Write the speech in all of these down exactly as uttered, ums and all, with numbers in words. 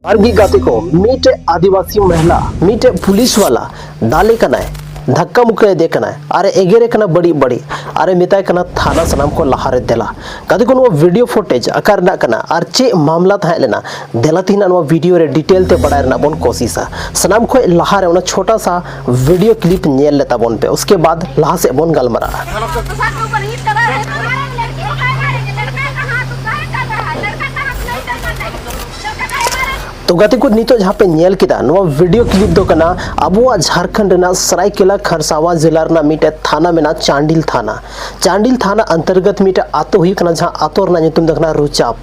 ᱟᱨ ᱢᱤᱫ ᱜᱟᱛᱮ ᱠᱚ, ᱢᱤᱫᱴᱮᱡ ᱟᱹᱫᱤᱵᱟᱹᱥᱤ ᱢᱚᱦᱤᱞᱟ ᱢᱤᱫᱴᱮᱡ ᱯᱩᱞᱤᱥ ᱣᱟᱞᱟ ᱫᱟᱞᱮ ᱠᱟᱱᱟᱭ, ᱫᱷᱟᱠᱠᱟ ᱢᱩᱠᱠᱤᱭᱮᱫᱮ ᱠᱟᱱᱟᱭ ᱟᱨ ᱮᱜᱮᱨᱮ ᱠᱟᱱᱟ ᱵᱟᱹᱲᱤᱡ ᱵᱟᱹᱲᱤᱡ ᱟᱨ ᱮ ᱢᱮᱛᱟᱭ ᱠᱟᱱᱟ ᱛᱷᱟᱱᱟ ᱥᱟᱱᱟᱢ ᱠᱚ ᱞᱟᱦᱟᱨᱮ ᱫᱮᱞᱟ᱾ ᱜᱟᱛᱮ ᱠᱚ, ᱱᱚᱣᱟ ᱵᱷᱤᱰᱤᱭᱳ ᱯᱷᱩᱴᱮᱡᱽ ᱚᱠᱟ ᱨᱮᱱᱟᱜ ᱠᱟᱱᱟ ᱟᱨ ᱪᱮᱫ ᱢᱟᱢᱞᱟ ᱛᱟᱦᱮᱸ ᱞᱮᱱᱟ, ᱫᱮᱞᱟ ᱛᱮᱦᱮᱧ ᱱᱚᱣᱟ ᱵᱷᱤᱰᱤᱭᱳ ᱨᱮ ᱰᱤᱴᱮᱞ ᱛᱮ ᱵᱟᱲᱟᱭ ᱨᱮᱱᱟᱜ ᱵᱚᱱ ᱠᱳᱥᱤᱥᱟ᱾ ᱥᱟᱱᱟᱢ ᱠᱷᱚᱡ ᱞᱟᱦᱟᱨᱮ ᱚᱱᱟ ᱪᱷᱳᱴᱟ ᱥᱟ ᱵᱷᱤᱰᱤᱭᱳ ᱠᱞᱤᱯ ᱧᱮᱞ ᱞᱮ ᱛᱟᱵᱚᱱ ᱯᱮ, ᱩᱥᱠᱮ ᱵᱟᱫ ᱞᱟᱦᱟ ᱥᱮᱫ ᱵᱚᱱ ᱜᱟᱞᱢᱟᱨᱟᱜᱼᱟ᱾ ᱛᱚ ᱜᱟᱛᱮ ᱠᱚ, ᱱᱤᱛᱚᱜ ᱡᱟᱦᱟᱸ ᱯᱮ ᱧᱮᱞ ᱠᱮᱫᱟ, ᱱᱚᱣᱟ ᱵᱷᱤᱰᱤᱭᱳ ᱠᱞᱤᱯ ᱫᱚ ᱠᱟᱱᱟ ᱟᱵᱚᱣᱟᱜ ᱡᱷᱟᱲᱠᱷᱚᱸᱰ ᱨᱮᱱᱟᱜ ᱥᱟᱨᱟᱭᱠᱮᱞᱟ ᱠᱷᱟᱨᱥᱟᱣᱟ ᱡᱮᱞᱟ ᱨᱮᱱᱟᱜ ᱢᱤᱫᱴᱮᱡ ᱛᱷᱟᱱᱟ ᱢᱮᱱᱟᱜᱼᱟ, ᱪᱟᱱᱰᱤᱞ ᱛᱷᱟᱱᱟ᱾ ᱪᱟᱱᱰᱤᱞ ᱛᱷᱟᱱᱟ ᱚᱱᱛᱚᱨᱜᱚᱛ ᱢᱤᱫᱴᱮᱡ ᱟᱛᱳ ᱦᱩᱭᱩᱜ ᱠᱟᱱᱟ, ᱡᱟᱦᱟᱸ ᱟᱛᱳ ᱨᱮᱱᱟᱜ ᱧᱩᱛᱩᱢ ᱫᱚ ᱠᱟᱱᱟ ᱨᱩᱪᱟᱯ᱾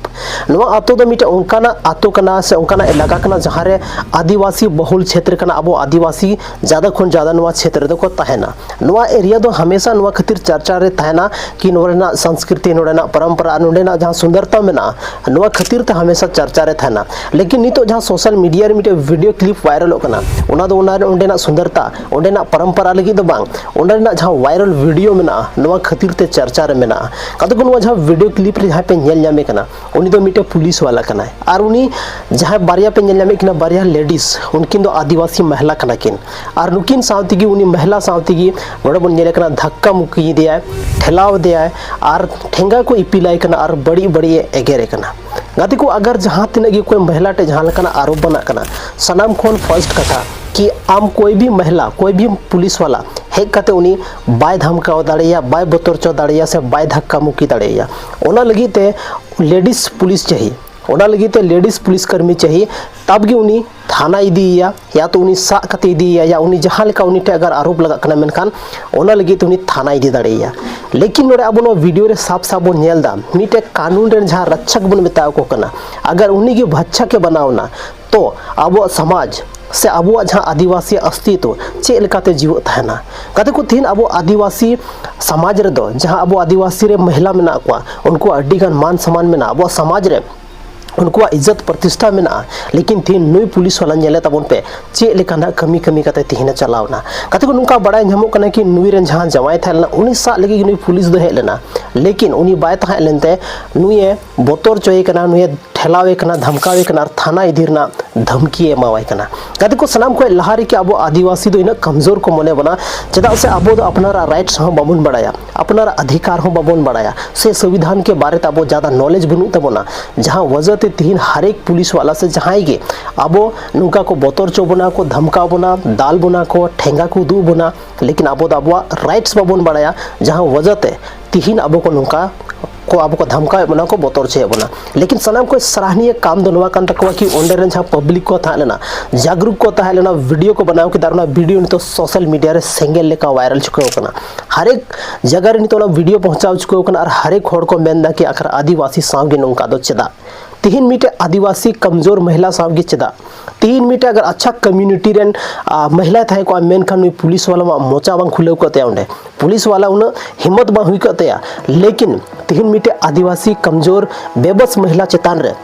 ᱱᱚᱣᱟ ᱟᱛᱳ ᱫᱚ ᱢᱤᱫᱴᱮᱡ ᱚᱱᱠᱟᱱᱟᱜ ᱟᱛᱳ ᱠᱟᱱᱟ ᱥᱮ ᱚᱱᱠᱟᱱᱟᱜ ᱮᱞᱟᱠᱟ ᱠᱟᱱᱟ, ᱡᱟᱦᱟᱸ ᱨᱮ ᱟᱹᱫᱤᱵᱟᱹᱥᱤ ᱵᱚᱦᱩᱞ ᱪᱷᱮᱛᱨᱚ ᱠᱟᱱᱟ, ᱟᱵᱚ ᱟᱹᱫᱤᱵᱟᱹᱥᱤ ᱡᱟᱫᱟ ᱠᱷᱚᱱ ᱡᱟᱫᱟ ᱱᱚᱣᱟ ᱪᱷᱮᱛᱨᱚ ᱨᱮᱫᱚ ᱠᱚ ᱛᱟᱦᱮᱱᱟ᱾ ᱱᱚᱣᱟ ᱮᱨᱤᱭᱟ ᱫᱚ ᱦᱟᱢᱮᱥᱟ ᱱᱚᱣᱟ ᱠᱷᱟᱹᱛᱤᱨ ᱪᱟᱨᱪᱟ ᱨᱮ ᱛᱟᱦᱮᱱᱟ ᱠᱤ ᱱᱚᱰᱮᱱᱟᱜ ᱥᱚᱝᱥᱠᱨᱤᱛᱤ, ᱱᱚᱰᱮᱱᱟᱜ ᱯᱚᱨᱚᱢᱯᱚᱨᱟ, ᱱᱚᱰᱮᱱᱟᱜ ᱡᱟᱦᱟᱸ ᱥᱩᱱᱫᱚᱨᱛᱟ ᱢᱮᱱᱟᱜᱼᱟ, ᱱᱚᱣᱟ ᱠᱷᱟᱹᱛᱤᱨ ᱛᱮ ᱦᱟᱢᱮᱥᱟ ᱪᱟᱨᱪᱟ ᱨᱮ ᱛᱟᱦᱮᱱᱟ᱾ ᱞᱮᱠᱤᱱ ᱱᱤᱛᱚᱜ ᱡᱟᱦᱟᱸ ᱥᱳᱥᱟᱞ ᱢᱤᱰᱤᱭᱟ ᱨᱮ ᱢᱤᱫᱴᱮᱡ ᱵᱷᱤᱰᱤᱭᱳ ᱠᱞᱤᱯ ᱵᱷᱟᱭᱨᱟᱞᱚᱜ ᱠᱟᱱᱟ, ᱚᱱᱟ ᱫᱚ ᱚᱱᱟ ᱨᱮ ᱚᱸᱰᱮᱱᱟᱜ ᱥᱩᱱᱫᱚᱨᱛᱟ, ᱚᱸᱰᱮᱱᱟᱜ ᱯᱚᱨᱚᱢᱯᱚᱨᱟ ᱞᱟᱹᱜᱤᱫ ᱫᱚ ᱵᱟᱝ, ᱚᱸᱰᱮᱱᱟᱜ ᱡᱟᱦᱟᱸ ᱵᱷᱟᱭᱨᱟᱞ ᱵᱷᱤᱰᱤᱭᱳ ᱢᱮᱱᱟᱜᱼᱟ, ᱱᱚᱣᱟ ᱠᱷᱟᱹᱛᱤᱨ ᱛᱮ ᱪᱟᱨᱪᱟ ᱨᱮ ᱢᱮᱱᱟᱜᱼᱟ᱾ ᱜᱟᱛᱮ ᱠᱚ, ᱱᱚᱣᱟ ᱡᱟᱦᱟᱸ ᱵᱷᱤᱰᱤᱭᱳ ᱠᱞᱤᱯ ᱨᱮ ᱡᱟᱦᱟᱸᱭ ᱯᱮ ᱧᱮᱞ ᱧᱟᱢᱮ ᱠᱟᱱᱟ, ᱩᱱᱤ ᱫᱚ ᱢᱤᱫᱴᱮᱡ ᱯᱩᱞᱤᱥ ᱣᱟᱞᱟ ᱠᱟᱱᱟᱭ᱾ ᱟᱨ ᱩᱱᱤ ᱡᱟᱦᱟᱸᱭ ᱵᱟᱨᱭᱟ ᱯᱮ ᱧᱮᱞ ᱧᱟᱢᱮᱫ ᱠᱤᱱᱟ, ᱵᱟᱨᱭᱟ ᱞᱮᱰᱤᱥ, ᱩᱱᱠᱤᱱ ᱫᱚ ᱟᱹᱫᱤᱵᱟᱹᱥᱤ ᱢᱚᱦᱤᱞᱟ ᱠᱟᱱᱟ ᱠᱤᱱ᱾ ᱟᱨ ᱱᱩᱠᱤᱱ ᱥᱟᱶ ᱛᱮᱜᱮ ᱩᱱᱤ ᱢᱚᱦᱤᱞᱟ ᱥᱟᱶ ᱛᱮᱜᱮ ᱱᱚᱰᱮ ᱵᱚᱱ ᱧᱮᱞᱮ ᱠᱟᱱᱟ, ᱫᱷᱟᱠᱠᱟ ᱢᱩᱠᱠᱤᱭᱮᱫᱮᱭᱟᱭ, ᱴᱷᱮᱞᱟᱣ ᱮᱫᱮᱭᱟᱭ ᱟᱨ ᱴᱷᱮᱸᱜᱟ ᱠᱚ ᱤᱯᱤᱞᱟᱭ ᱠᱟᱱᱟ ᱟᱨ ᱵᱟᱹᱲᱤᱡ ᱵᱟᱹᱲᱤᱡ ᱮ ᱮᱜᱮᱨᱮ ᱠᱟᱱᱟ᱾ ᱜᱟᱛᱮ ᱠᱚ, ᱟᱜᱟᱨ ᱡᱟᱦᱟᱸ ᱛᱤᱱᱟᱹᱜ ᱜᱮ ᱚᱠᱚᱭ ᱢᱚᱦᱤᱞᱟ ᱴᱷᱮᱡ ᱡᱟᱦᱟᱸ ᱞᱮᱠᱟᱱᱟᱜ ᱟᱨᱳᱯ ᱵᱟᱱᱟᱜ ᱠᱟᱱᱟ, ᱥᱟᱱᱟᱢ ᱠᱷᱚᱱ ᱯᱷᱟᱥᱴ ᱠᱟᱛᱷᱟ ᱠᱤ ᱟᱢ ᱠᱳᱭ ᱵᱷᱤ ᱢᱚᱦᱤᱞᱟ, ᱠᱳᱭ ᱵᱷᱤ ᱯᱩᱞᱤᱥ ᱣᱟᱞᱟ ᱦᱮᱡ ᱠᱟᱛᱮ ᱩᱱᱤ ᱵᱟᱭ ᱫᱷᱟᱢᱠᱟᱣ ᱫᱟᱲᱮᱭᱟᱭᱟ, ᱵᱟᱭ ᱵᱚᱛᱚᱨ ᱦᱚᱪᱚ ᱫᱟᱲᱮᱭᱟᱭᱟ ᱥᱮ ᱵᱟᱭ ᱫᱷᱟᱠᱠᱟ ᱢᱩᱠᱠᱤ ᱫᱟᱲᱮᱭᱟᱭᱟ᱾ ᱚᱱᱟ ᱞᱟᱹᱜᱤᱫ ᱛᱮ ᱞᱮᱰᱤᱥ ᱯᱩᱞᱤᱥ ᱪᱟᱹᱦᱤ, ᱚᱱᱟ ᱞᱟᱹᱜᱤᱫ ᱛᱮ ᱞᱮᱰᱤᱥ ᱯᱩᱞᱤᱥ ᱠᱟᱹᱨᱢᱤ ᱪᱟᱹᱦᱤ, ᱛᱟᱵ ᱜᱮ ᱩᱱᱤ ᱛᱷᱟᱱᱟ ᱤᱫᱤᱭᱮᱭᱟ, ᱭᱟ ᱛᱚ ᱩᱱᱤ ᱥᱟᱵ ᱠᱟᱛᱮ ᱤᱫᱤᱭᱮᱭᱟ, ᱭᱟ ᱩᱱᱤ ᱡᱟᱦᱟᱸ ᱞᱮᱠᱟ ᱩᱱᱤ ᱴᱷᱮᱡ ᱟᱜᱟᱨ ᱟᱨᱳᱯ ᱞᱟᱜᱟᱜ ᱠᱟᱱᱟ, ᱢᱮᱱᱠᱷᱟᱱ ᱚᱱᱟ ᱞᱟᱹᱜᱤᱫ ᱛᱮ ᱩᱱᱤ ᱛᱷᱟᱱᱟ ᱤᱫᱤ ᱫᱟᱲᱮᱭᱟᱭᱟ᱾ ᱞᱮᱠᱤᱱ ᱱᱚᱰᱮ ᱟᱵᱚ ᱱᱚᱣᱟ ᱵᱷᱤᱰᱤᱭᱳ ᱨᱮ ᱥᱟᱯ ᱥᱟᱯ ᱵᱚᱱ ᱧᱮᱞ ᱮᱫᱟ, ᱢᱤᱫᱴᱮᱡ ᱠᱟᱹᱱᱩᱱ ᱨᱮᱱ ᱡᱟᱦᱟᱸ ᱨᱚᱠᱠᱷᱚᱠ ᱵᱚᱱ ᱢᱮᱛᱟ ᱠᱚ ᱠᱟᱱᱟ, ᱟᱜᱟᱨ ᱩᱱᱤ ᱜᱮ ᱵᱷᱟᱪᱪᱟ ᱠᱮ ᱵᱟᱱᱟᱣᱱᱟ, ᱛᱚ ᱟᱵᱚᱣᱟᱜ ᱥᱚᱢᱟᱡᱽ ᱥᱮ ᱟᱵᱚᱣᱟᱜ ᱡᱟᱦᱟᱸ ᱟᱹᱫᱤᱵᱟᱹᱥᱤ ᱚᱥᱛᱤᱛᱣ ᱪᱮᱫ ᱞᱮᱠᱟᱛᱮ ᱡᱤᱣᱮᱫ ᱛᱟᱦᱮᱱᱟ? ᱜᱟᱛᱮ ᱠᱚ, ᱛᱮᱦᱮᱧ ᱟᱵᱚ ᱟᱹᱫᱤᱵᱟᱹᱥᱤ ᱥᱚᱢᱟᱡᱽ ᱨᱮᱫᱚ ᱡᱟᱦᱟᱸ ᱟᱵᱚ ᱟᱹᱫᱤᱵᱟᱹᱥᱤ ᱨᱮ ᱢᱚᱦᱤᱞᱟ ᱢᱮᱱᱟᱜ ᱠᱚᱣᱟ, ᱩᱱᱠᱩᱣᱟᱜ ᱟᱹᱰᱤᱜᱟᱱ ᱢᱟᱱ ᱥᱚᱢᱢᱟᱱ ᱢᱮᱱᱟᱜᱼᱟ, ᱟᱵᱚᱣᱟᱜ ᱥᱚᱢᱟᱡᱽ ᱨᱮ ᱩᱱᱠᱩᱣᱟᱜ ᱤᱡᱽᱡᱚᱛ ᱯᱨᱚᱛᱤᱥᱴᱷᱟ ᱢᱮᱱᱟᱜᱼᱟ᱾ ᱞᱮᱠᱤᱱ ᱛᱮᱦᱮᱧ ᱱᱩᱭ ᱯᱩᱞᱤᱥ ᱣᱟᱞᱟ ᱧᱮᱞᱮ ᱛᱟᱵᱚᱱ ᱯᱮ, ᱪᱮᱫ ᱞᱮᱠᱟᱱᱟᱜ ᱠᱟᱹᱢᱤ ᱠᱟᱹᱢᱤ ᱠᱟᱛᱮ ᱛᱮᱦᱮᱧ ᱮ ᱪᱟᱞᱟᱣᱱᱟ᱾ ᱜᱟᱛᱮ ᱠᱚ, ᱱᱚᱝᱠᱟ ᱵᱟᱲᱟᱭ ᱧᱟᱢᱚᱜ ᱠᱟᱱᱟ ᱠᱤ ᱱᱩᱭ ᱨᱮᱱ ᱡᱟᱦᱟᱸ ᱡᱟᱶᱟᱭ ᱛᱟᱦᱮᱸ ᱞᱮᱱᱟ, ᱩᱱᱤ ᱥᱟᱵ ᱞᱟᱹᱜᱤᱫ ᱜᱮ ᱱᱩᱭ ᱯᱩᱞᱤᱥ ᱫᱚ ᱦᱮᱡ ᱞᱮᱱᱟ, ᱞᱮᱠᱤᱱ ᱩᱱᱤ ᱵᱟᱭ ᱛᱟᱦᱮᱸ ᱞᱮᱱᱛᱮ ᱱᱩᱭᱮ ᱵᱚᱛᱚᱨ ᱦᱚᱪᱚᱭᱮ ᱠᱟᱱᱟ, ᱱᱩᱭᱮ ᱴᱷᱮᱞᱟᱣᱮ ᱠᱟᱱᱟ, ᱫᱷᱟᱢᱠᱟᱣᱮ ᱠᱟᱱᱟ ᱟᱨ ᱛᱷᱟᱱᱟ ᱤᱫᱤ ᱨᱮᱱᱟᱜ ᱫᱷᱟᱢᱠᱤᱭᱮ ᱮᱢᱟᱣᱟᱭ ᱠᱟᱱᱟ᱾ ᱜᱟᱛᱮ ᱠᱚ, ᱥᱟᱱᱟᱢ ᱠᱷᱚᱱ ᱞᱟᱦᱟ ᱨᱮᱜᱮ ᱟᱵᱚ ᱟᱹᱫᱤᱵᱟᱹᱥᱤ ᱫᱚ ᱤᱱᱟᱹᱜ ᱠᱚᱢᱡᱳᱨ ᱠᱚ ᱢᱚᱱᱮ ᱵᱚᱱᱟ, ᱪᱮᱫᱟᱜ ᱥᱮ ᱟᱵᱚ ᱫᱚ ᱟᱯᱱᱟᱨᱟᱜ ᱨᱟᱭᱤᱴᱥ ᱦᱚᱸ ᱵᱟᱵᱚᱱ ᱵᱟᱲᱟᱭᱟ, ᱟᱯᱱᱟᱨᱟᱜ ᱚᱫᱷᱤᱠᱟᱨ ᱦᱚᱸ ᱵᱟᱵᱚᱱ ᱵᱟᱲᱟᱭᱟ, ᱥᱮ ᱥᱚᱝᱵᱤᱫᱷᱟᱱ ᱠᱮ ᱵᱟᱨᱮ ᱛᱮ ᱟᱵᱚ ᱡᱟᱫᱟ ᱱᱚᱞᱮᱡᱽ ᱵᱟᱹᱱᱩᱜ ᱛᱟᱵᱚᱱᱟ᱾ ᱡᱟᱦᱟᱸ ᱣᱟᱡᱟᱦ ᱛᱮ ᱛᱤᱦᱤᱧ ᱦᱟᱨᱮᱠ ᱯᱩᱞᱤᱥ ᱣᱟᱞᱟ ᱥᱮ ᱡᱟᱦᱟᱸᱭ ᱜᱮ ᱟᱵᱚ ᱱᱚᱝᱠᱟ ᱠᱚ ᱵᱚᱛᱚᱨ ᱦᱚᱪᱚ ᱵᱚᱱᱟ, ᱠᱚ ᱫᱷᱟᱢᱠᱟᱣ ᱵᱚᱱᱟ, ᱫᱟᱞ ᱵᱚᱱᱟ ᱠᱚ, ᱴᱷᱮᱸᱜᱟ ᱠᱚ ᱩᱫᱩᱜ ᱵᱚᱱᱟ, ᱞᱮᱠᱤᱱ ᱟᱵᱚ ᱫᱚ ᱟᱵᱚᱣᱟᱜ ᱨᱟᱭᱤᱴᱥ ᱵᱟᱵᱚᱱ ᱵᱟᱲᱟᱭᱟ, ᱡᱟᱦᱟᱸ ᱣᱟᱡᱟᱦ ᱛᱮ ᱛᱤᱦᱤᱧ ᱟᱵᱚ ᱠᱚ ᱱᱚᱝᱠᱟ ᱠᱚ ᱟᱵᱚ ᱠᱚ ᱫᱷᱟᱢᱠᱟᱣᱮᱫ ᱵᱚᱱᱟ, ᱠᱚ ᱵᱚᱛᱚᱨ ᱦᱚᱪᱚᱭᱮᱫ ᱵᱚᱱᱟ᱾ ᱞᱮᱠᱤᱱ ᱥᱟᱱᱟᱢ ᱠᱷᱚᱱ ᱥᱟᱨᱟᱦᱱᱤᱭᱟᱹ ᱠᱟᱢ ᱫᱚ ᱱᱚᱣᱟ ᱠᱟᱱ ᱛᱟᱠᱚᱣᱟ ᱠᱤ ᱚᱸᱰᱮ ᱨᱮᱱ ᱡᱟᱦᱟᱸ ᱯᱟᱵᱽᱞᱤᱠ ᱠᱚ ᱛᱟᱦᱮᱸ ᱞᱮᱱᱟ, ᱡᱟᱜᱽᱨᱩᱠ ᱠᱚ ᱛᱟᱦᱮᱸ ᱞᱮᱱᱟ, ᱵᱷᱤᱰᱤᱭᱳ ᱠᱚ ᱵᱮᱱᱟᱣ ᱠᱮᱫᱟ ᱟᱨ ᱚᱱᱟ ᱵᱷᱤᱰᱤᱭᱳ ᱱᱤᱛᱚᱜ ᱥᱳᱥᱟᱞ ᱢᱤᱰᱤᱭᱟ ᱨᱮ ᱥᱮᱸᱜᱮᱞ ᱞᱮᱠᱟ ᱵᱷᱟᱭᱨᱟᱞ ᱪᱩᱠᱟᱹᱣ ᱟᱠᱟᱱᱟ᱾ ᱦᱟᱨᱮᱠ ᱡᱟᱭᱜᱟ ᱨᱮ ᱱᱤᱛᱚᱜ ᱚᱱᱟ ᱵᱷᱤᱰᱤᱭᱳ ᱯᱚᱦᱪᱟᱣ ᱪᱩᱠᱟᱹᱣ ᱟᱠᱟᱱᱟ ᱟᱨ ᱦᱟᱨᱮᱠ ᱦᱚᱲ ᱠᱚ ᱢᱮᱱ ᱮᱫᱟ ᱠᱤ ᱟᱠᱷᱟᱨ ᱟᱹᱫᱤᱵᱟᱹᱥᱤ ᱥᱟᱶ ᱜᱮ ᱱᱚᱝᱠᱟ ᱫᱚ ᱪᱮᱫᱟᱜ? ᱛᱤᱦᱤᱧ ᱢᱤᱫᱴᱮᱡ ᱟᱹᱫᱤᱵᱟᱹᱥᱤ ᱠᱚᱢᱡᱳᱨ ᱢᱚᱦᱤᱞᱟ ᱥᱟᱶ ᱜᱮ ᱪᱮᱫᱟᱜ? ᱛᱤᱦᱤᱧ ᱢᱤᱫᱴᱮᱡ ᱟᱜᱟᱨ ᱟᱪᱪᱷᱟ ᱠᱚᱢᱭᱩᱱᱤᱴᱤ ᱨᱮᱱ, ᱟ, ᱢᱚᱦᱤᱞᱟᱭ ᱛᱟᱦᱮᱸ ᱠᱚᱜᱼᱟ, ᱢᱮᱱᱠᱷᱟᱱ ᱱᱩᱭ ᱯᱩᱞᱤᱥ ᱣᱟᱞᱟ ᱢᱟ ᱢᱚᱪᱟ ᱵᱟᱝ ᱠᱷᱩᱞᱟᱹᱣ ᱠᱚᱜ ᱛᱟᱭᱟ ᱚᱸᱰᱮ᱾ ᱯᱩᱞᱤᱥ ᱣᱟᱞᱟ ᱩᱱᱟᱹᱜ ᱦᱤᱢᱢᱚᱛ ᱵᱟᱝ ᱦᱩᱭ ᱠᱚᱜ ᱛᱟᱭᱟ᱾ ᱞᱮᱠᱤᱱ ᱛᱤᱦᱤᱧ ᱢᱤᱫᱴᱮᱡ ᱟᱹᱫᱤᱵᱟᱹᱥᱤ ᱠᱚᱢᱡᱳᱨ ᱵᱮᱵᱚᱥ ᱢᱚᱦᱤᱞᱟ ᱪᱮᱛᱟᱱ ᱨᱮ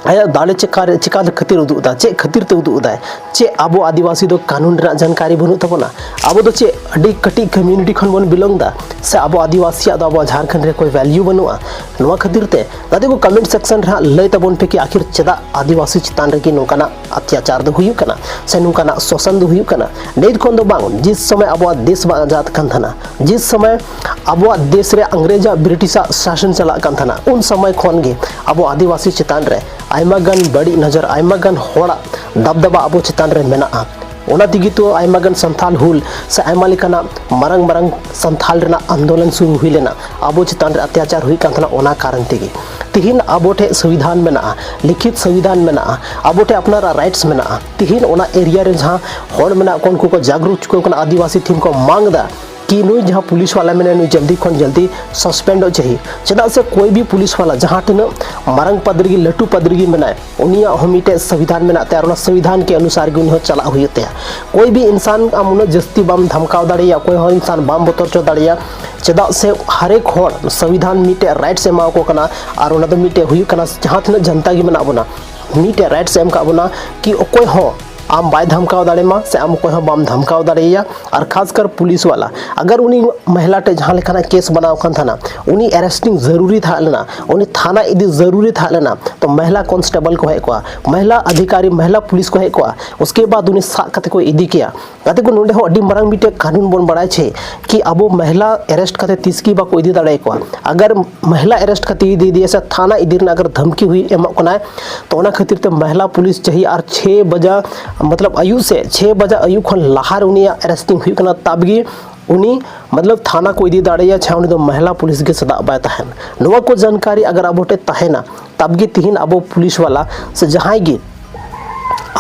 ᱟᱭᱟᱜ ᱫᱟᱲᱮ ᱪᱮᱠᱟ ᱨᱮ, ᱪᱮᱠᱟ ᱠᱷᱟᱹᱛᱤᱨ ᱩᱫᱩᱜ ᱮᱫᱟ? ᱪᱮᱫ ᱠᱷᱟᱹᱛᱤᱨ ᱛᱮ ᱩᱫᱩᱜ ᱮᱫᱟᱭ? ᱪᱮᱫ ᱟᱵᱚ ᱟᱹᱫᱤᱵᱟᱹᱥᱤ ᱫᱚ ᱠᱟᱹᱱᱩᱱ ᱨᱮᱱᱟᱜ ᱡᱟᱱᱠᱟᱨᱤ ᱵᱟᱹᱱᱩᱜ ᱛᱟᱵᱚᱱᱟ? ᱟᱵᱚ ᱫᱚ ᱪᱮᱫ ᱟᱹᱰᱤ ᱠᱟᱹᱴᱤᱡ ᱠᱚᱢᱭᱩᱱᱤᱴᱤ ᱠᱷᱚᱱ ᱵᱚᱱ ᱵᱤᱞᱚᱝ ᱮᱫᱟ? ᱥᱮ ᱟᱵᱚ ᱟᱹᱫᱤᱵᱟᱹᱥᱤᱭᱟᱜ ᱫᱚ ᱟᱵᱚ ᱡᱷᱟᱲᱠᱷᱚᱸᱰ ᱨᱮ ᱠᱳᱭ ᱵᱷᱮᱞᱭᱩ ᱵᱟᱹᱱᱩᱜᱼᱟ? ᱱᱚᱣᱟ ᱠᱷᱟᱹᱛᱤᱨ ᱛᱮ ᱜᱟᱛᱮ ᱠᱚ ᱠᱚᱢᱮᱱᱴ ᱥᱮᱠᱥᱚᱱ ᱨᱮ ᱦᱟᱸᱜ ᱞᱟᱹᱭ ᱛᱟᱵᱚᱱ ᱯᱮ ᱠᱤ ᱟᱹᱠᱷᱤᱨ ᱪᱮᱫᱟᱜ ᱟᱹᱫᱤᱵᱟᱹᱥᱤ ᱪᱮᱛᱟᱱ ᱨᱮᱜᱮ ᱱᱚᱝᱠᱟᱱᱟᱜ ᱚᱛᱛᱟᱪᱟᱨ ᱫᱚ ᱦᱩᱭᱩᱜ ᱠᱟᱱᱟ ᱥᱮ ᱱᱚᱝᱠᱟᱱᱟᱜ ᱥᱳᱥᱟᱱ ᱫᱚ ᱦᱩᱭᱩᱜ ᱠᱟᱱᱟ? ᱱᱤᱛ ᱠᱷᱚᱱ ᱫᱚ ᱵᱟᱝ, ᱡᱤᱥ ᱥᱚᱢᱚᱭ ᱟᱵᱚᱣᱟᱜ ᱫᱮᱥ ᱵᱟᱝ ᱟᱡᱟᱫ ᱠᱟᱱ ᱛᱟᱦᱮᱱᱟ, ᱡᱤᱥ ᱥᱚᱢᱚᱭ ᱟᱵᱚᱣᱟᱜ ᱫᱮᱥ ᱨᱮ ᱟᱝᱨᱮᱡᱟᱜ ᱵᱨᱤᱴᱤᱥᱟᱜ ᱥᱟᱥᱚᱱ ᱪᱟᱞᱟᱜ ᱠᱟᱱ ᱛᱟᱦᱮᱱᱟ, ᱩᱱ ᱥᱚᱢᱚᱭ ᱠᱷᱚᱱ ᱜᱮ ᱟᱵᱚ ᱟᱹᱫᱤᱵᱟᱹᱥᱤ ᱪᱮᱛᱟᱱ ᱨᱮ ᱟᱭᱢᱟ ᱜᱟᱱ ᱵᱟᱹᱲᱤᱡ ᱱᱚᱡᱚᱨ, ᱟᱭᱢᱟ ᱜᱟᱱ ᱦᱚᱲᱟᱜ ᱫᱟᱵᱫᱟᱵᱟ ᱟᱵᱚ ᱪᱮᱛᱟᱱ ᱨᱮ ᱢᱮᱱᱟᱜᱼᱟ᱾ ᱚᱱᱟ ᱛᱮᱜᱮ ᱛᱚ ᱟᱭᱢᱟ ᱜᱟᱱ ᱥᱟᱱᱛᱷᱟᱞ ᱦᱩᱞ ᱥᱮ ᱟᱭᱢᱟ ᱞᱮᱠᱟᱱᱟᱜ ᱢᱟᱨᱟᱝ ᱢᱟᱨᱟᱝ ᱥᱟᱱᱛᱷᱟᱞ ᱨᱮᱱᱟᱜ ᱟᱱᱫᱳᱞᱚᱱ ᱥᱩᱨᱩ ᱦᱩᱭ ᱞᱮᱱᱟ, ᱟᱵᱚ ᱪᱮᱛᱟᱱ ᱨᱮ ᱚᱛᱛᱟᱪᱟᱨ ᱦᱩᱭᱩᱜ ᱠᱟᱱ ᱛᱟᱦᱮᱱᱟ᱾ ᱚᱱᱟ ᱠᱟᱨᱚᱱ ᱛᱮᱜᱮ ᱛᱤᱦᱤᱧ ᱟᱵᱚ ᱴᱷᱮᱡ ᱥᱚᱝᱵᱤᱫᱷᱟᱱ ᱢᱮᱱᱟᱜᱼᱟ, ᱞᱤᱠᱷᱤᱛ ᱥᱚᱝᱵᱤᱫᱷᱟᱱ ᱢᱮᱱᱟᱜᱼᱟ, ᱟᱵᱚ ᱴᱷᱮᱡ ᱟᱯᱱᱟᱨᱟᱜ ᱨᱟᱭᱤᱴᱥ ᱢᱮᱱᱟᱜᱼᱟ᱾ ᱛᱤᱦᱤᱧ ᱚᱱᱟ ᱮᱨᱤᱭᱟ ᱨᱮ ᱡᱟᱦᱟᱸ ᱦᱚᱲ ᱢᱮᱱᱟᱜ ᱠᱚ, ᱩᱱᱠᱩ ᱠᱚ ᱡᱟᱜᱽᱨᱩᱠ ᱪᱩᱠᱟᱹᱣ ᱠᱟᱱᱟ, ᱟᱹᱫᱤᱵᱟᱹᱥᱤ ᱛᱤᱦᱤᱧ ᱠᱚ ᱢᱟᱝ ᱮᱫᱟ ᱠᱤ ᱱᱩᱭ ᱡᱟᱦᱟᱸ ᱯᱩᱞᱤᱥ ᱣᱟᱞᱟ ᱢᱮᱱᱟᱭᱟ, ᱱᱩᱭ ᱡᱚᱞᱫᱤ ᱠᱷᱚᱱ ᱡᱚᱞᱫᱤ ᱥᱟᱥᱯᱮᱱᱰᱚᱜ ᱪᱟᱹᱦᱤ᱾ ᱪᱮᱫᱟᱜ ᱥᱮ ᱠᱳᱭ ᱵᱷᱤ ᱯᱩᱞᱤᱥ ᱣᱟᱞᱟ, ᱡᱟᱦᱟᱸ ᱛᱤᱱᱟᱹᱜ ᱢᱟᱨᱟᱝ ᱯᱟᱫᱽ ᱨᱮᱜᱮ, ᱞᱟᱹᱴᱩ ᱯᱟᱫᱽ ᱨᱮᱜᱮ ᱢᱮᱱᱟᱭ, ᱩᱱᱤᱭᱟᱜ ᱦᱚᱸ ᱢᱤᱫᱴᱮᱡ ᱥᱚᱝᱵᱤᱫᱷᱟᱱ ᱢᱮᱱᱟᱜ ᱛᱟᱭᱟ ᱟᱨ ᱚᱱᱟ ᱥᱚᱝᱵᱤᱫᱷᱟᱱ ᱠᱮ ᱚᱱᱩᱥᱟᱨ ᱜᱮ ᱩᱱᱤ ᱦᱚᱸ ᱪᱟᱞᱟᱜ ᱦᱩᱭᱩᱜ ᱛᱟᱭᱟ᱾ ᱠᱳᱭ ᱵᱷᱤ ᱤᱱᱥᱟᱱ ᱟᱢ ᱩᱱᱟᱹᱜ ᱡᱟᱹᱥᱛᱤ ᱵᱟᱢ ᱫᱷᱟᱢᱠᱟᱣ ᱫᱟᱲᱮᱭᱟᱭᱟ, ᱚᱠᱚᱭ ᱦᱚᱸ ᱤᱱᱥᱟᱱ ᱵᱟᱢ ᱵᱚᱛᱚᱨ ᱦᱚᱪᱚ ᱫᱟᱲᱮᱭᱟᱭᱟ᱾ ᱪᱮᱫᱟᱜ ᱥᱮ ᱦᱟᱨᱮᱠ ᱦᱚᱲ ᱥᱚᱝᱵᱤᱫᱷᱟᱱ ᱢᱤᱫᱴᱮᱡ ᱨᱟᱭᱤᱴᱥ ᱮ ᱮᱢᱟ ᱠᱚ ᱠᱟᱱᱟ ᱟᱨ ᱚᱱᱟ ᱫᱚ ᱢᱤᱫᱴᱮᱡ ᱦᱩᱭᱩᱜ ᱠᱟᱱᱟ ᱡᱟᱦᱟᱸ ᱛᱤᱱᱟᱹᱜ ᱡᱚᱱᱛᱟ ᱜᱮ ᱢᱮᱱᱟᱜ ᱵᱚᱱᱟ, ᱢᱤᱫᱴᱮᱡ ᱨᱟᱭᱤᱴᱥ ᱮ ᱮᱢ ᱠᱟᱜ ᱵᱚᱱᱟ ᱠᱤ ᱚᱠᱚᱭ ᱦᱚᱸ ᱟᱢ ᱵᱟᱭ ᱫᱷᱟᱢᱠᱟᱣ ᱫᱟᱲᱮᱭᱟᱢᱟ ᱥᱮ ᱟᱢ ᱚᱠᱚᱭ ᱦᱚᱸ ᱵᱟᱢ ᱫᱷᱟᱢᱠᱟᱣ ᱫᱟᱲᱮᱭᱟᱭᱟ᱾ ᱟᱨ ᱠᱷᱟᱥᱠᱟᱨ ᱯᱩᱞᱤᱥ ᱣᱟᱞᱟ, ᱟᱜᱟᱨ ᱩᱱᱤ ᱢᱟᱦᱤᱞᱟ ᱴᱷᱮᱱ ᱡᱟᱦᱟᱸ ᱞᱮᱠᱟᱱᱟᱜ ᱠᱮᱥ ᱵᱮᱱᱟᱣ ᱠᱟᱱ ᱛᱟᱦᱮᱱᱟ, ᱩᱱᱤ ᱟᱨᱮᱥᱴᱤᱝ ᱡᱟᱹᱨᱩᱨᱤ ᱛᱟᱦᱮᱸ ᱞᱮᱱᱟ, ᱩᱱᱤ ᱛᱷᱟᱱᱟ ᱤᱫᱤ ᱡᱟᱹᱨᱩᱨᱤ ᱛᱟᱦᱮᱸ ᱞᱮᱱᱟ, ᱛᱚ ᱢᱟᱦᱤᱞᱟ ᱠᱚᱱᱥᱴᱮᱵᱚᱞ ᱠᱚ ᱦᱮᱡ ᱠᱚᱜᱼᱟ, ᱢᱟᱦᱤᱞᱟ ᱚᱫᱷᱤᱠᱟᱨᱤ, ᱢᱟᱦᱤᱞᱟ ᱯᱩᱞᱤᱥ ᱠᱚ ᱦᱮᱡ ᱠᱚᱜᱼᱟ, ᱩᱥᱠᱮ ᱵᱟᱫ ᱩᱱᱤ ᱥᱟᱵ ᱠᱟᱛᱮ ᱠᱚ ᱤᱫᱤ ᱠᱮᱭᱟ᱾ ᱜᱟᱛᱮ ᱠᱚ, ᱱᱚᱰᱮ ᱦᱚᱸ ᱟᱹᱰᱤ ᱢᱟᱨᱟᱝ ᱢᱤᱫᱴᱮᱡ ᱠᱟᱹᱱᱩᱱ ᱵᱚᱱ ᱵᱟᱲᱟᱭ ᱪᱮ ᱠᱤ ᱟᱵᱚ ᱢᱟᱦᱤᱞᱟ ᱟᱨᱮᱥᱴ ᱠᱟᱛᱮ ᱛᱤᱥ ᱜᱮ ᱵᱟᱠᱚ ᱤᱫᱤ ᱫᱟᱲᱮᱭᱟᱠᱚᱣᱟ᱾ ᱟᱜᱟᱨ ᱢᱟᱦᱤᱞᱟ ᱟᱨᱮᱥᱴ ᱠᱟᱛᱮ ᱤᱫᱤ ᱤᱫᱤᱭᱟ ᱥᱮ ᱛᱷᱟᱱᱟ ᱤᱫᱤ ᱨᱮᱱᱟᱜ ᱟᱜᱟᱨ ᱫᱷᱟᱢᱠᱤ ᱦᱩᱭ ᱮᱢᱚᱜ ᱠᱟᱱᱟᱭ, ᱛᱚ ᱚᱱᱟ ᱠᱷᱟᱹᱛᱤᱨ ᱛᱮ ᱢᱟᱦᱤᱞᱟ ᱯᱩᱞᱤᱥ ᱪᱟᱹᱦᱤ ᱟᱨ ᱪᱷᱮ ᱵᱟᱡᱟ, ᱢᱚᱛᱞᱚᱵ ᱟᱭᱩᱵ ᱥᱮ ᱪᱷᱮ ᱵᱟᱡᱟ ᱟᱭᱩᱵ ᱠᱷᱚᱱ ᱞᱟᱦᱟ ᱨᱮ ᱩᱱᱤᱭᱟᱜ ᱟᱨᱮᱥᱴᱤᱝ ᱦᱩᱭᱩᱜ ᱠᱟᱱᱟ, ᱛᱟᱵ ᱜᱮ ᱩᱱᱤ ᱢᱚᱛᱞᱚᱵ ᱛᱷᱟᱱᱟ ᱠᱚ ᱤᱫᱤ ᱫᱟᱲᱮᱭᱟᱭᱟ, ᱪᱷᱟ ᱩᱱᱤ ᱫᱚ ᱢᱟᱦᱤᱞᱟ ᱯᱩᱞᱤᱥ ᱜᱮ ᱪᱮᱫᱟᱜ ᱵᱟᱭ ᱛᱟᱦᱮᱱ? ᱱᱚᱣᱟ ᱠᱚ ᱡᱟᱱᱠᱟᱨᱤ ᱟᱜᱟᱨ ᱟᱵᱚ ᱴᱷᱮᱱ ᱛᱟᱦᱮᱱᱟ, ᱛᱟᱵ ᱜᱮ ᱛᱤᱦᱤᱧ ᱟᱵᱚ ᱯᱩᱞᱤᱥ ᱣᱟᱞᱟ ᱥᱮ ᱡᱟᱦᱟᱸᱭ ᱜᱮ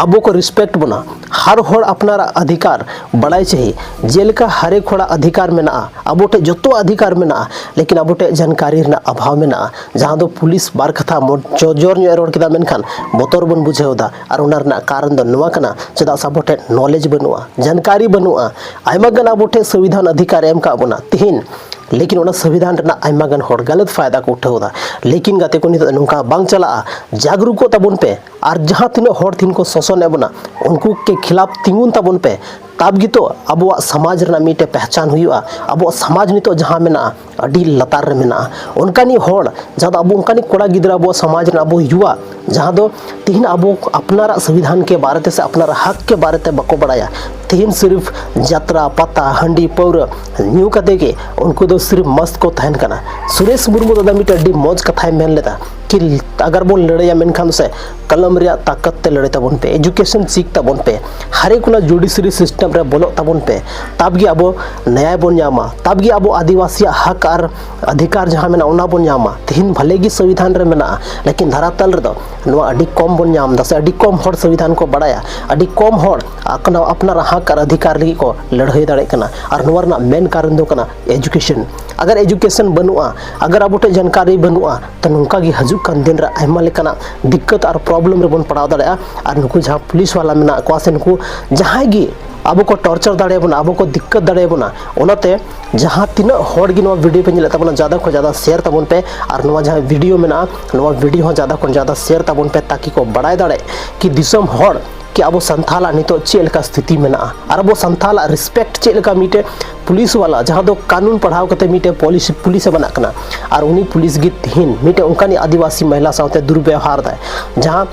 ᱟᱵᱚ ᱠᱚ ᱨᱮᱥᱯᱮᱠᱴ ᱵᱚᱱᱟ᱾ ᱦᱟᱨ ᱦᱚᱲ ᱟᱯᱱᱟᱨᱟᱜ ᱚᱫᱷᱤᱠᱟᱨ ᱵᱟᱲᱟᱭ ᱪᱟᱹᱦᱤ, ᱡᱮᱞᱮᱠᱟ ᱦᱟᱨᱮᱠ ᱦᱚᱲᱟᱜ ᱚᱫᱷᱤᱠᱟᱨ ᱢᱮᱱᱟᱜᱼᱟ, ᱟᱵᱚ ᱴᱷᱮᱱ ᱡᱚᱛᱚ ᱚᱫᱷᱤᱠᱟᱨ ᱢᱮᱱᱟᱜᱼᱟ, ᱞᱮᱠᱤᱱ ᱟᱵᱚ ᱴᱷᱮᱱ ᱡᱟᱱᱠᱟᱨᱤ ᱨᱮᱱᱟᱜ ᱚᱵᱷᱟᱵᱽ ᱢᱮᱱᱟᱜᱼᱟ᱾ ᱡᱟᱦᱟᱸ ᱫᱚ ᱯᱩᱞᱤᱥ ᱵᱟᱨ ᱠᱟᱛᱷᱟ ᱢᱚ-, ᱡᱚ-, ᱡᱳᱨ ᱧᱚᱜ ᱮ ᱨᱚᱲ ᱠᱮᱫᱟ, ᱢᱮᱱᱠᱷᱟᱱ ᱵᱚᱛᱚᱨ ᱵᱚᱱ ᱵᱩᱡᱷᱟᱹᱣ ᱮᱫᱟ᱾ ᱟᱨ ᱚᱱᱟ ᱨᱮᱱᱟᱜ ᱠᱟᱨᱚᱱ ᱫᱚ ᱱᱚᱣᱟ ᱠᱟᱱᱟ, ᱪᱮᱫᱟᱜ ᱥᱮ ᱟᱵᱚ ᱴᱷᱮᱱ ᱱᱚᱞᱮᱡᱽ ᱵᱟᱹᱱᱩᱜᱼᱟ, ᱡᱟᱱᱠᱟᱨᱤ ᱵᱟᱹᱱᱩᱜᱼᱟ᱾ ᱟᱭᱢᱟ ᱜᱟᱱ ᱟᱵᱚ ᱴᱷᱮᱱ ᱥᱚᱝᱵᱤᱫᱷᱟᱱ ᱚᱫᱷᱤᱠᱟᱨ ᱮ ᱮᱢ ᱠᱟᱜ ᱵᱚᱱᱟ ᱛᱤᱦᱤᱧ, ᱞᱮᱠᱤᱱ ᱚᱱᱟ ᱥᱚᱝᱵᱤᱫᱷᱟᱱ ᱨᱮᱱᱟᱜ ᱟᱭᱢᱟ ᱜᱟᱱ ᱦᱚᱲ ᱜᱟᱞᱟᱛ ᱯᱷᱟᱭᱫᱟ ᱠᱚ ᱩᱴᱷᱟᱹᱣ ᱮᱫᱟ᱾ ᱞᱮᱠᱤᱱ ᱜᱟᱛᱮ ᱠᱚ, ᱱᱤᱛᱚᱜ ᱫᱚ ᱱᱚᱝᱠᱟ ᱵᱟᱝ ᱪᱟᱞᱟᱜᱼᱟ᱾ ᱡᱟᱜᱽᱨᱩᱠᱚᱜ ᱛᱟᱵᱚᱱ ᱯᱮ᱾ ᱟᱨ ᱡᱟᱦᱟᱸ ᱛᱤᱱᱟᱹᱜ ᱦᱚᱲ ᱛᱤᱦᱤᱧ ᱠᱚ ᱥᱳᱥᱚᱱᱮᱫ ᱵᱚᱱᱟ, ᱩᱱᱠᱩ ᱠᱮ ᱠᱷᱤᱞᱟᱯ ᱛᱤᱸᱜᱩᱱ ᱛᱟᱵᱚᱱ ᱯᱮ᱾ ᱛᱟᱵ ᱜᱮᱛᱚ ᱟᱵᱚᱣᱟᱜ ᱥᱚᱢᱟᱡᱽ ᱨᱮᱱᱟᱜ ᱢᱤᱫᱴᱮᱡ ᱯᱮᱦᱪᱟᱱ ᱦᱩᱭᱩᱜᱼᱟ᱾ ᱟᱵᱚᱣᱟᱜ ᱥᱚᱢᱟᱡᱽ ᱱᱤᱛᱚᱜ ᱡᱟᱦᱟᱸ ᱢᱮᱱᱟᱜᱼᱟ, ᱟᱹᱰᱤ ᱞᱟᱛᱟᱨ ᱨᱮ ᱢᱮᱱᱟᱜᱼᱟ᱾ ᱚᱱᱠᱟᱱᱤᱡ ᱦᱚᱲ, ᱡᱟᱦᱟᱸ ᱫᱚ ᱟᱵᱚ ᱚᱱᱠᱟᱱᱤᱡ ᱠᱚᱲᱟ ᱜᱤᱫᱽᱨᱟᱹ, ᱟᱵᱚ ᱥᱚᱢᱟᱡᱽ ᱨᱮᱱ ᱟᱵᱚ ᱭᱩᱣᱟ, ᱡᱟᱦᱟᱸ ᱫᱚ ᱛᱤᱦᱤᱧ ᱟᱵᱚ ᱟᱯᱱᱟᱨᱟᱜ ᱥᱚᱝᱵᱤᱫᱷᱟᱱ ᱠᱮ ᱵᱟᱨᱮ ᱛᱮ ᱥᱮ ᱟᱯᱱᱟᱨᱟᱜ ᱦᱚᱠ ᱠᱮ ᱵᱟᱨᱮ ᱛᱮ ᱵᱟᱠᱚ ᱵᱟᱲᱟᱭᱟ᱾ ᱛᱤᱦᱤᱧ ᱥᱤᱨᱤᱯ ᱡᱟᱛᱨᱟ, ᱯᱟᱛᱟ, ᱦᱟᱺᱰᱤ, ᱯᱟᱹᱣᱨᱟᱹ ᱧᱩ ᱠᱟᱛᱮ ᱜᱮ ᱩᱱᱠᱩ ᱫᱚ ᱥᱤᱨᱤᱯ ᱢᱚᱥᱛ ᱠᱚ ᱛᱟᱦᱮᱱ ᱠᱟᱱᱟ᱾ ᱥᱩᱨᱮᱥ ᱢᱩᱨᱢᱩ ᱫᱟᱫᱟ ᱢᱤᱫᱴᱮᱱ ᱟᱹᱰᱤ ᱢᱚᱡᱽ ᱠᱟᱛᱷᱟᱭ ᱢᱮᱱ ᱞᱮᱫᱟ ᱠᱤ ᱟᱜᱟᱨ ᱵᱚᱱ ᱞᱟᱹᱲᱟᱹᱭᱟ, ᱢᱮᱱᱠᱷᱟᱱ ᱥᱮ ᱠᱚᱞᱚᱢ ᱨᱮᱭᱟᱜ ᱛᱟᱠᱚᱛ ᱛᱮ ᱞᱟᱹᱲᱟᱹᱭ ᱛᱟᱵᱚᱱ ᱯᱮ, ᱮᱡᱩᱠᱮᱥᱚᱱ ᱪᱮᱫ ᱛᱟᱵᱚᱱ ᱯᱮ, ᱦᱟᱨᱮᱠ ᱚᱱᱟ ᱡᱩᱰᱤᱥᱤᱭᱟᱨᱤ ᱥᱤᱥᱴᱮᱢ ᱨᱮ ᱵᱚᱞᱚᱜ ᱛᱟᱵᱚᱱ ᱯᱮ, ᱛᱟᱵ ᱜᱮ ᱟᱵᱚ ᱱᱮᱭᱟᱭ ᱵᱚᱱ ᱧᱟᱢᱟ, ᱛᱟᱵ ᱜᱮ ᱟᱵᱚ ᱟᱹᱫᱤᱵᱟᱹᱥᱤᱭᱟᱜ ᱦᱚᱠ ᱟᱨ ᱚᱫᱷᱤᱠᱟᱨ ᱡᱟᱦᱟᱸ ᱢᱮᱱᱟᱜᱼᱟ, ᱚᱱᱟ ᱵᱚᱱ ᱧᱟᱢᱟ᱾ ᱛᱤᱦᱤᱧ ᱵᱷᱟᱞᱮ ᱜᱮ ᱥᱚᱝᱵᱤᱫᱷᱟᱱ ᱨᱮ ᱢᱮᱱᱟᱜᱼᱟ, ᱞᱮᱠᱤᱱ ᱫᱷᱟᱨᱟᱛᱟᱞ ᱨᱮᱫᱚ ᱱᱚᱣᱟ ᱟᱹᱰᱤ ᱠᱚᱢ ᱵᱚᱱ ᱧᱟᱢ ᱮᱫᱟ ᱥᱮ ᱟᱹᱰᱤ ᱠᱚᱢ ᱦᱚᱲ ᱥᱚᱝᱵᱤᱫᱷᱟᱱ ᱠᱚ ᱵᱟᱲᱟᱭᱟ, ᱟᱹᱰᱤ ᱠᱚᱢ ᱦᱚᱲ ᱟᱯᱱᱟ-, ᱟᱯᱱᱟᱨᱟᱜ ᱦᱚᱠ ᱟᱨ ᱚᱫᱷᱤᱠᱟᱨ ᱞᱟᱹᱜᱤᱫ ᱠᱚ ᱞᱟᱹᱲᱦᱟᱹᱭ ᱫᱟᱲᱮᱭᱟᱜ ᱠᱟᱱᱟ᱾ ᱟᱨ ᱱᱚᱣᱟ ᱨᱮᱱᱟᱜ ᱢᱮᱱ ᱠᱟᱨᱚᱱ ᱫᱚ ᱠᱟᱱᱟ ᱮᱡᱩᱠᱮᱥᱚᱱ᱾ ᱟᱜᱟᱨ ᱮᱡᱩᱠᱮᱥᱚᱱ ᱵᱟᱹᱱᱩᱜᱼᱟ, ᱟᱜᱟᱨ ᱟᱵᱚ ᱴᱷᱮᱱ ᱡᱟᱱᱠᱟᱨᱤ ᱵᱟᱹᱱᱩᱜᱼᱟ, ᱛᱚ ᱱᱚᱝᱠᱟ ᱜᱮ ᱦᱤᱡᱩᱜ ᱠᱟᱱ ᱫᱤᱱ ᱨᱮ ᱟᱭᱢᱟ ᱞᱮᱠᱟᱱᱟᱜ ᱫᱤᱠᱠᱟᱹᱛ ᱟᱨ ᱯᱨᱚᱵᱞᱮᱢ ᱨᱮᱵᱚᱱ ᱯᱟᱲᱟᱣ ᱫᱟᱲᱮᱭᱟᱜᱼᱟ᱾ ᱟᱨ ᱱᱩᱠᱩ ᱡᱟᱦᱟᱸ ᱯᱩᱞᱤᱥ ᱣᱟᱞᱟ ᱢᱮᱱᱟᱜ ᱠᱚᱣᱟ ᱥᱮ ᱱᱩᱠᱩ ᱡᱟᱦᱟᱸᱭ ᱜᱮ ᱟᱵᱚ ᱠᱚ ᱴᱚᱨᱪᱟᱨ ᱫᱟᱲᱮᱭᱟᱵᱚᱱᱟ, ᱟᱵᱚ ᱠᱚ ᱫᱤᱠᱠᱟᱹᱛ ᱫᱟᱲᱮᱭᱟᱵᱚᱱᱟ, ᱚᱱᱟᱛᱮ ᱡᱟᱦᱟᱸ ᱛᱤᱱᱟᱹᱜ ᱦᱚᱲ ᱜᱮ ᱱᱚᱣᱟ ᱵᱷᱤᱰᱤᱭᱳ ᱯᱮ ᱧᱮᱞᱮᱫ ᱛᱟᱵᱚᱱᱟ, ᱡᱟᱫᱟ ᱠᱷᱚᱱ ᱡᱟᱫᱟ ᱥᱮᱭᱟᱨ ᱛᱟᱵᱚᱱ ᱯᱮ᱾ ᱟᱨ ᱱᱚᱣᱟ ᱡᱟᱦᱟᱸ ᱵᱷᱤᱰᱤᱭᱳ ᱢᱮᱱᱟᱜᱼᱟ, ᱱᱚᱣᱟ ᱵᱷᱤᱰᱤᱭᱳ ᱦᱚᱸ ᱡᱟᱫᱟ ᱠᱷᱚᱱ ᱡᱟᱫᱟ ᱥᱮᱭᱟᱨ ᱛᱟᱵᱚᱱ ᱯᱮ, ᱛᱟᱠᱤ ᱠᱚ ᱵᱟᱲᱟᱭ ᱫᱟᱲᱮ ᱠᱤ ᱫᱤᱥᱚᱢ ᱦᱚᱲ ᱠᱤ ᱟᱵᱚ ᱥᱟᱱᱛᱟᱞᱟᱜ ᱱᱤᱛᱚᱜ ᱪᱮᱫ ᱞᱮᱠᱟ ᱥᱛᱷᱤᱛᱤ ᱢᱮᱱᱟᱜᱼᱟ ᱟᱨ ᱟᱵᱚ ᱥᱟᱱᱛᱟᱞᱟᱜ ᱨᱮᱥᱯᱮᱠᱴ ᱪᱮᱫ ᱞᱮᱠᱟ ᱢᱤᱫᱴᱮᱡ ᱯᱩᱞᱤᱥ ᱣᱟᱞᱟ, ᱡᱟᱦᱟᱸ ᱫᱚ ᱠᱟᱹᱱᱩᱱ ᱯᱟᱲᱦᱟᱣ ᱠᱟᱛᱮ ᱢᱤᱫᱴᱮᱡ ᱯᱚᱞᱤᱥᱤ ᱯᱩᱞᱤᱥ ᱮ ᱵᱮᱱᱟᱜ ᱠᱟᱱᱟ, ᱟᱨ ᱩᱱᱤ ᱯᱩᱞᱤᱥ ᱜᱮ ᱛᱤᱦᱤᱧ ᱢᱤᱫᱴᱮᱡ ᱚᱱᱠᱟᱱᱤᱡ ᱟᱹᱫᱤᱵᱟᱹᱥᱤ ᱢᱚᱦᱤᱞᱟ ᱥᱟᱶᱛᱮ ᱫᱩᱨᱵᱮᱣᱦᱟᱨ ᱫᱟᱭ, ᱡᱟᱦᱟᱸ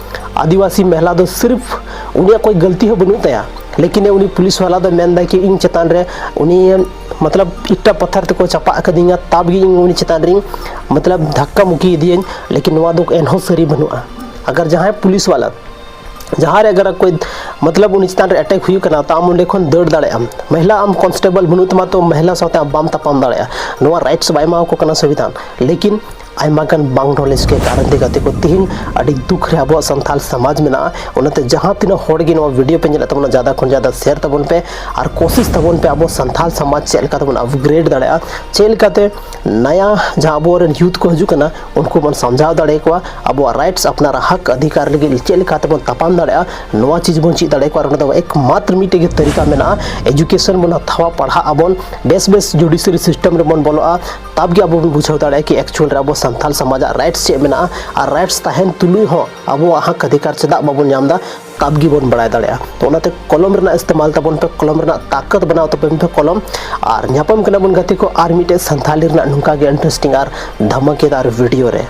ᱟᱹᱫᱤᱵᱟᱹᱥᱤ ᱢᱚᱦᱤᱞᱟ ᱫᱚ ᱥᱤᱨᱯᱷ ᱩᱱᱤᱭᱟᱜ ᱠᱳᱭ ᱜᱟᱹᱞᱛᱤ ᱦᱚᱸ ᱵᱟᱹᱱᱩᱜ ᱛᱟᱭᱟ, ᱞᱮᱠᱤᱱ ᱩᱱᱤ ᱯᱩᱞᱤᱥ ᱣᱟᱞᱟ ᱫᱚ ᱢᱮᱱ ᱫᱟᱭ ᱠᱤ ᱤᱧ ᱪᱮᱛᱟᱱ ᱨᱮ ᱩᱱᱤ ᱢᱚᱛᱞᱚᱵ ᱤᱴᱟ ᱯᱟᱛᱷᱟᱨ ᱛᱮᱠᱚ ᱪᱟᱯᱟᱜ ᱟᱠᱟᱫᱤᱧᱟ, ᱛᱟᱵ ᱜᱮ ᱤᱧ ᱩᱱᱤ ᱪᱮᱛᱟᱱ ᱨᱤᱧ ᱢᱚᱛᱞᱚᱵ ᱫᱷᱟᱠᱠᱟ ᱢᱩᱠᱤ ᱤᱫᱤᱭᱟᱹᱧ, ᱞᱮᱠᱤᱱ ᱱᱚᱣᱟ ᱫᱚ ᱮᱱᱦᱚᱸ ᱥᱟᱹᱨᱤ ᱵᱟᱹᱱᱩᱜᱼᱟ᱾ ᱟᱜᱟᱨ ᱡᱟᱦᱟᱸᱭ ᱯᱩᱞᱤᱥ ᱣᱟᱞᱟ ᱡᱟᱦᱟᱸ ᱨᱮ ᱟᱜᱟᱨ ᱠᱳᱭ ᱢᱚᱛᱞᱚᱵ ᱩᱱᱤ ᱪᱮᱛᱟᱱ ᱨᱮ ᱮᱴᱮᱠ ᱦᱩᱭᱩᱜ ᱠᱟᱱᱟ, ᱛᱚ ᱟᱢ ᱚᱸᱰᱮ ᱠᱷᱚᱱ ᱫᱟᱹᱲ ᱫᱟᱲᱮᱭᱟᱜ ᱟᱢ᱾ ᱢᱚᱦᱤᱞᱟ ᱟᱢ ᱠᱚᱱᱥᱴᱮᱵᱚᱞ ᱵᱟᱹᱱᱩᱜ ᱛᱟᱢᱟ, ᱛᱚ ᱢᱚᱦᱤᱞᱟ ᱥᱟᱶᱛᱮ ᱟᱢ ᱵᱟᱢ ᱛᱟᱯᱟᱢ ᱫᱟᱲᱮᱭᱟᱜᱼᱟ, ᱱᱚᱣᱟ ᱨᱟᱭᱤᱴᱥ ᱵᱟᱭ ᱮᱢᱟ ᱠᱚ ᱠᱟᱱᱟ ᱥᱚᱝᱵᱤᱫᱷᱟᱱ᱾ ᱞᱮᱠᱤᱱ ᱟᱭᱢᱟ ᱜᱟᱱ ᱵᱟᱝ ᱱᱚᱞᱮᱡᱽ ᱠᱮ ᱠᱟᱨᱚᱱ ᱛᱮ ᱜᱟᱛᱮ ᱠᱚ ᱛᱤᱦᱤᱧ ᱟᱹᱰᱤ ᱫᱩᱠ ᱨᱮ ᱟᱵᱚᱣᱟᱜ ᱥᱟᱱᱛᱟᱞ ᱥᱚᱢᱟᱡᱽ ᱢᱮᱱᱟᱜᱼᱟ᱾ ᱚᱱᱟᱛᱮ ᱡᱟᱦᱟᱸ ᱛᱤᱱᱟᱹᱜ ᱦᱚᱲ ᱜᱮ ᱱᱚᱣᱟ ᱵᱷᱤᱰᱤᱭᱳ ᱯᱮ ᱧᱮᱞᱮᱫ ᱛᱟᱵᱚᱱᱟ, ᱡᱟᱫᱟ ᱠᱷᱚᱱ ᱡᱟᱫᱟ ᱥᱮᱭᱟᱨ ᱛᱟᱵᱚᱱ ᱯᱮ ᱟᱨ ᱠᱳᱥᱤᱥ ᱛᱟᱵᱚᱱ ᱯᱮ ᱟᱵᱚ ᱥᱟᱱᱛᱟᱞ ᱥᱚᱢᱟᱡᱽ ᱪᱮᱫ ᱞᱮᱠᱟ ᱛᱮᱵᱚᱱ ᱟᱯᱜᱨᱮᱰ ᱫᱟᱲᱮᱭᱟᱜᱼᱟ, ᱪᱮᱫ ᱞᱮᱠᱟᱛᱮ ᱱᱟᱭᱟ ᱡᱟᱦᱟᱸ ᱟᱵᱚᱨᱮᱱ ᱭᱩᱛᱷ ᱠᱚ ᱦᱤᱡᱩᱜ ᱠᱟᱱᱟ ᱩᱱᱠᱩ ᱵᱚᱱ ᱥᱟᱢᱡᱷᱟᱣ ᱫᱟᱲᱮᱭᱟᱠᱚᱣᱟ, ᱟᱵᱚᱣᱟᱜ ᱨᱟᱭᱤᱴᱥ ᱟᱯᱱᱟᱨᱟᱜ ᱦᱚᱠ ᱚᱫᱷᱤᱠᱟᱨ ᱞᱟᱹᱜᱤᱫ ᱪᱮᱫ ᱞᱮᱠᱟ ᱛᱮᱵᱚᱱ ᱛᱟᱯᱟᱢ ᱫᱟᱲᱮᱭᱟᱜᱼᱟ, ᱱᱚᱣᱟ ᱪᱤᱡᱽ ᱵᱚᱱ ᱪᱮᱫ ᱫᱟᱲᱮᱭᱟᱠᱚᱣᱟ᱾ ᱟᱨ ᱚᱱᱟ ᱫᱚ ᱮᱠᱢᱟᱛᱨ ᱢᱤᱫᱴᱮᱡ ᱜᱮ ᱛᱟᱹᱨᱤᱠᱟ ᱢᱮᱱᱟᱜᱼᱟ, ᱮᱡᱩᱠᱮᱥᱚᱱ ᱵᱚᱱ ᱦᱟᱛᱟᱣᱟ, ᱯᱟᱲᱦᱟᱜ ᱟᱵᱚᱱ, ᱵᱮᱥ ᱵᱮᱥ ᱡᱩᱰᱤᱥᱤᱭᱟᱨᱤ ᱥᱤᱥᱴᱮᱢ ᱨᱮᱵᱚᱱ ᱵᱚᱞᱚᱜᱼᱟ, ᱛᱟᱵ ᱜᱮ ᱟᱵᱚ ᱵᱚᱱ ᱵᱩᱡᱷᱟᱹᱣ ᱫᱟᱲᱮᱭᱟᱜᱼᱟ ᱠᱤ ᱮᱠᱪᱩᱭᱟᱞ ᱨᱮ ᱟᱵᱚ ᱥᱟᱱᱛᱟᱞ ᱥᱚᱢᱟᱡᱟᱜ ᱨᱟᱭᱤᱴᱥ ᱪᱮᱫ ᱢᱮᱱᱟᱜᱼᱟ, ᱟᱨ ᱨᱟᱭᱤᱴᱥ ᱛᱟᱦᱮᱱ ᱛᱩᱞᱩᱡ ᱦᱚᱸ ᱟᱵᱚᱣᱟᱜ ᱦᱚᱠ ᱚᱫᱷᱤᱠᱟᱨ ᱪᱮᱫᱟᱜ ᱵᱟᱵᱚᱱ ᱧᱟᱢ ᱮᱫᱟ, ᱛᱟᱵ ᱜᱮᱵᱚᱱ ᱵᱟᱲᱟᱭ ᱫᱟᱲᱮᱭᱟᱜᱼᱟ᱾ ᱛᱚ ᱚᱱᱟᱛᱮ ᱠᱚᱞᱚᱢ ᱨᱮᱱᱟᱜ ᱤᱥᱛᱮᱢᱟᱞ ᱛᱟᱵᱚᱱ ᱯᱮ, ᱠᱚᱞᱚᱢ ᱨᱮᱱᱟᱜ ᱛᱟᱠᱚᱛ ᱵᱮᱱᱟᱣ ᱛᱟᱵᱚᱱ ᱯᱮ ᱠᱚᱞᱚᱢ᱾ ᱟᱨ ᱧᱟᱯᱟᱢ ᱠᱟᱱᱟ ᱵᱚᱱ ᱜᱟᱛᱮ ᱠᱚ ᱟᱨ ᱢᱤᱫᱴᱮᱡ ᱥᱟᱱᱛᱟᱞᱤ ᱨᱮᱱᱟᱜ ᱱᱚᱝᱠᱟ ᱜᱮ ᱤᱱᱴᱟᱨᱮᱥᱴᱤᱝ ᱟᱨ ᱫᱷᱟᱢᱟᱠᱮᱫᱟᱨ ᱵᱷᱤᱰᱤᱭᱳ ᱨᱮ᱾